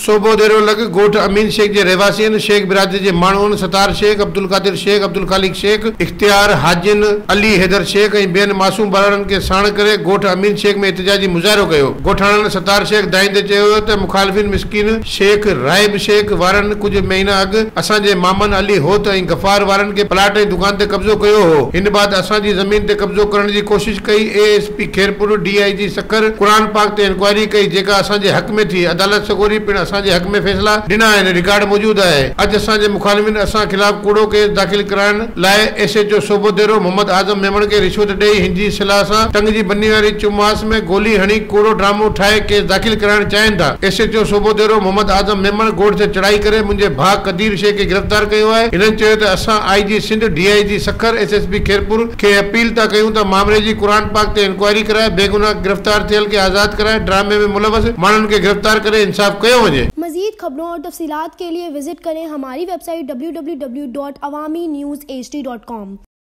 سوڀوديرو لڳ ڳوٺ امين شيخ جي رهواسين شيخ برادري جي ماڻهن ستار شيخ، عبدالقادر شيخ، عبدالخالق شيخ، اختيار، حاجين، علي حيدر شيخ ۽ ٻين معصوم ٻارڙن کي ساڻ ڪري ڳوٺ امين شيخ ۾ احتجاجي مظاهرو ڪيو. ڳوٺاڻن ستار شيخ دانهيندي چيو ته مخالفين مسڪين شيخ راهب شيخ وارن ڪجهه مهينا اڳ اسان جي مامن علي هوت ۽ غفار وارن کي پلاٽ ۽ دڪان تي قبضو ڪيو هو هن بعد اسان جي زمين تي قبضو ڪرڻ جي ڪوشش ڪئي A S P Khairpur D I G Sukkur Quran پاڪ تي انڪوائري ڪئي جيڪا اسان جي حق ۾ ٿي عدالت سڳوري پڻ اسان جي حق ۾ فيصلا ڏنا آهن رڪارڊ موجود آهي اڄ اسان جي مخالفين اسان خلاف ڪوڙو ڪيس داخل ڪرائڻ لاء S H O Sobhodero Muhammad Azam Memon کي رشوت ڏئي هن جي صلاح سان ٽنگ جي ٻني واري چوماس ۾ گولي هڻي ڪوڙو ڊرامو ٺاهي ڪيس داخل ڪرائڻ چاهين ٿا S H O Sobhodero Muhammad Azam Memon ڳوٺ تي چڙهائي ڪري منهنجي ڀاء قدير شيخ کي گرفتار ڪيو آهي هنن چيو ته اسان I G Sindh D I G Sukkur S S P Khairpur کي اپيل ٿا ڪيون ته مامري جي قرآن پاڪ تي انڪوائري ڪرائي بيگناهه گرفتار ٿيل کي آزاد ڪرائي ڊرامي ۾ ملوث ماڻهن کي گرفتار ڪري انصاف ڪيو وڃي. مزيد خبرون اور تفصيلات کے لیے وزٹ کریں ہماری ویب سائٹ www.awamiNewsHD.com.